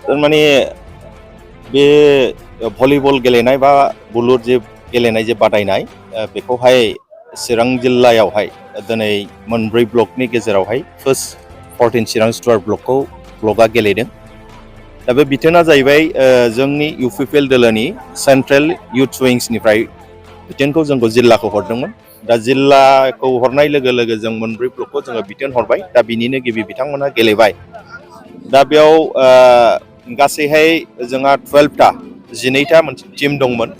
थारमाने बे भलिबल गेलेनाय बा बुलुर जे गेलेनाय जे बादायनाय बेखौहाय चिरां जिल्लायावहाय दिनै मोनब्रै ब्लकनि गेजेरावहाय फार्स्ट 14 चिरां स्टुवार ब्लकआ गेलेदों। दा बे बिथोना जाहैबाय जोंनि इउपिपिएल दोलोनि सेन्ट्रेल इयुथ विंसनिफ्राय बिथोनखौ जोंखौ जिल्लाखौ हरदोंमोन। दा जिल्लाखौ हरनाय लोगो लोगो जों मोनब्रै ब्लकखौ जोङो बिथोन हरबाय। दा बिनिनो गिबि बिथांमोनहा गेलेबाय। दा बेयाव गासैहाय जोंहा 12टा 12टा मोनसे टीम दंमोन।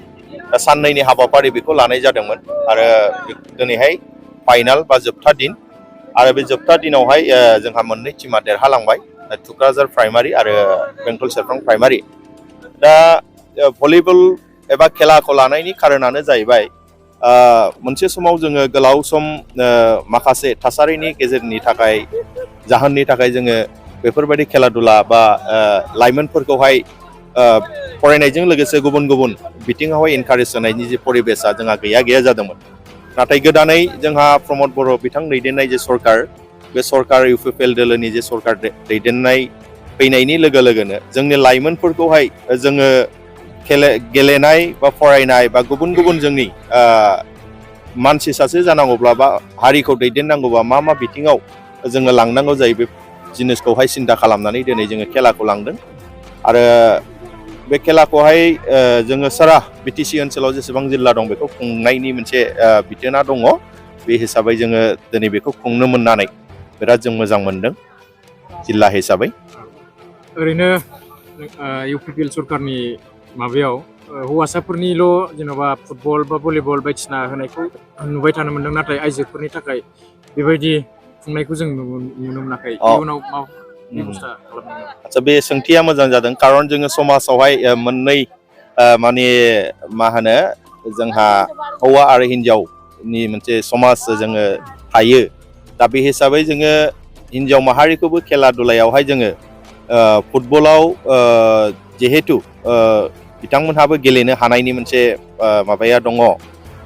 दा साननैनि हाबाफारि बेखौ लानाय जादोंमोन आरो दिनैहाय फाइनाल बा जोबथा दिन आरो बे जोबथा दिनावहाय जोंहा मोननै टीमा देरहालांबाय, थुक्राझार प्राइमारि आरो बेंटल सेरफां प्राइमारि। दा भलिबल एबा खेलाखौ लानायनि खारनानो जाहैबाय मोनसे समाव जोङो गोलाव सम माखासे थासारिनि गेजेरनि थाखाय जाहोननि थाखाय जोङो बेफोरबायदि खेला दुला बा लाइमोनफोरखौहाय फरायनायजों लोगोसे गुबुन गुबुन बिथिङावहाय इनकारेज होनायनि जे परिबेसा जोंहा गैया जादोंमोन। नाथाय गोदानै जोंहा प्रमद बर' बिथां दैदेननाय जे सरकार, बे सरकार इउपिपिएल दोलोनि जे सरकार दैदेननाय फैनायनि लोगो लोगोनो जोंनि लाइमोनफोरखौहाय जोङो गेलेनाय बा फरायनाय बा गुबुन गुबुन जोंनि मानसि सासे जानांगौब्ला बा हारिखौ दैदेननांगौबा मा बिथिङाव जोङो लांनांगौ जायो बे जिनिसखौहाय सिन्था खालामनानै दिनै जोङो खेलाखौ लांदों। आरो बे खेलाखौहाय जोङो सारा बिटिसि ओनसोलाव जेसेबां जिल्ला दं बेखौ खुंनायनि मोनसे बिथोना दङ। बे हिसाबै जोङो दिनै बेखौ खुंनो मोननानै बिराद जों मोजां मोनदों जिल्ला हिसाबै। ओरैनो इउपिपिएल सरकारनि माबायाव हौवासाफोरनिल' जेन'बा फुटबल बा भलिबल बायदिसिना होनायखौ नुबाय थानो मोनदों, नाथाय आइजोफोरनि थाखाय बेबायदि खुंनायखौ जों नुनो मोनाखै। इयुनाव मा बेबस्था खालामनांगौ? आदसा, बे सोंथिया मोजां जादों, खारन जोङो समाजावहाय मोननै माने मा होनो जोंहा हौवा आरो हिन्जावनि मोनसे समाज जोङो थायो। दा बे हिसाबै जोङो हिन्जाव माहारिखौबो खेला दुलायावहाय जोङो फुटबलाव जिहेथु बिथांमोनहाबो गेलेनो हानायनि मोनसे माबाया दङ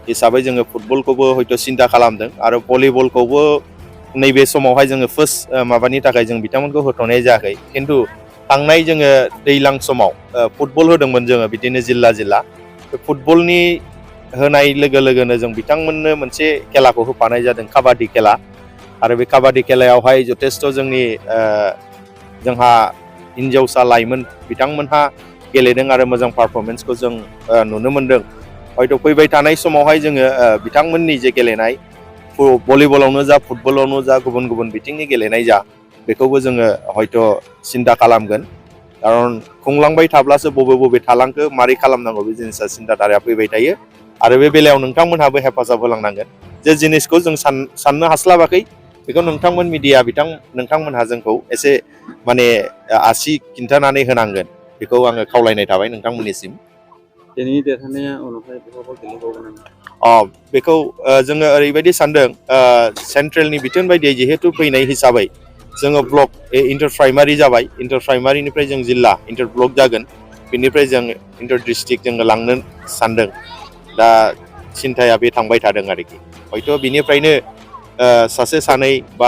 हिसाबै जोङो फुटबलखौबो हयथ' सिन्था खालामदों आरो भलिबलखौबो नैबे समावहाय जोङो फार्स्ट माबानि थाखाय जों बिथांमोनखौ होथ'नाय जायाखै। खिन्थु थांनाय जोङो दैज्लां समाव फुटबल होदोंमोन जोङो बिदिनो जिल्ला। बे फुटबलनि होनाय लोगो लोगोनो जों बिथांमोननो मोनसे खेलाखौ होफानाय जादों, काबादि खेला। आरो बे काबादि खेलायावहाय जथेस्थ' जोंनि जोंहा हिन्जावसा लाइमोन बिथांमोनहा गेलेदों आरो मोजां पारफरमेन्सखौ जों नुनो मोनदों। हयथ' फैबाय थानाय समावहाय जोङो बिथांमोननि जे गेलेनाय भलिबलावनो जा फुटबलावनो जा गुबुन गुबुन बिथिंनि गेलेनाय जा बेखौबो जोङो हयथ' सिन्था खालामगोन। खारन खुंलांबाय थाब्लासो बबे थालांखो मारै खालामनांगौ बे जिनिसा सिन्थाधाराया फैबाय थायो। आरो बे बेलायाव नोंथांमोनहाबो हेफाजाब होलांनांगोन। जे जिनिसखौ जों साननो हास्लाबाखै बेखौ नोंथांमोन मिडिया नोंथांमोनहा जोंखौ एसे माने आसि खिन्थानानै होनांगोन। बेखौ आङो खावलायनाय थाबाय नोंथांमोननिसिम। दिनैनि देरहानाया उनावहाय बहाबा गेलेबावगोन नामा? बेखौ जोङो ओरैबायदि सानदों, सेन्ट्रेलनि बिथोन बायदियै जिहेथु फैनाय हिसाबै जोङो ब्लक इन्टार प्राइमारि जाबाय, इन्टार प्राइमारिनिफ्राय जों जिल्ला इन्टार ब्लक जागोन, बेनिफ्राय जों इन्टार डिस्ट्रिक्ट जोङो लांनो सानदों। दा सिन्थाया बे थांबाय थादों आरोखि। हयथ' बिनिफ्रायनो सासे सानै बा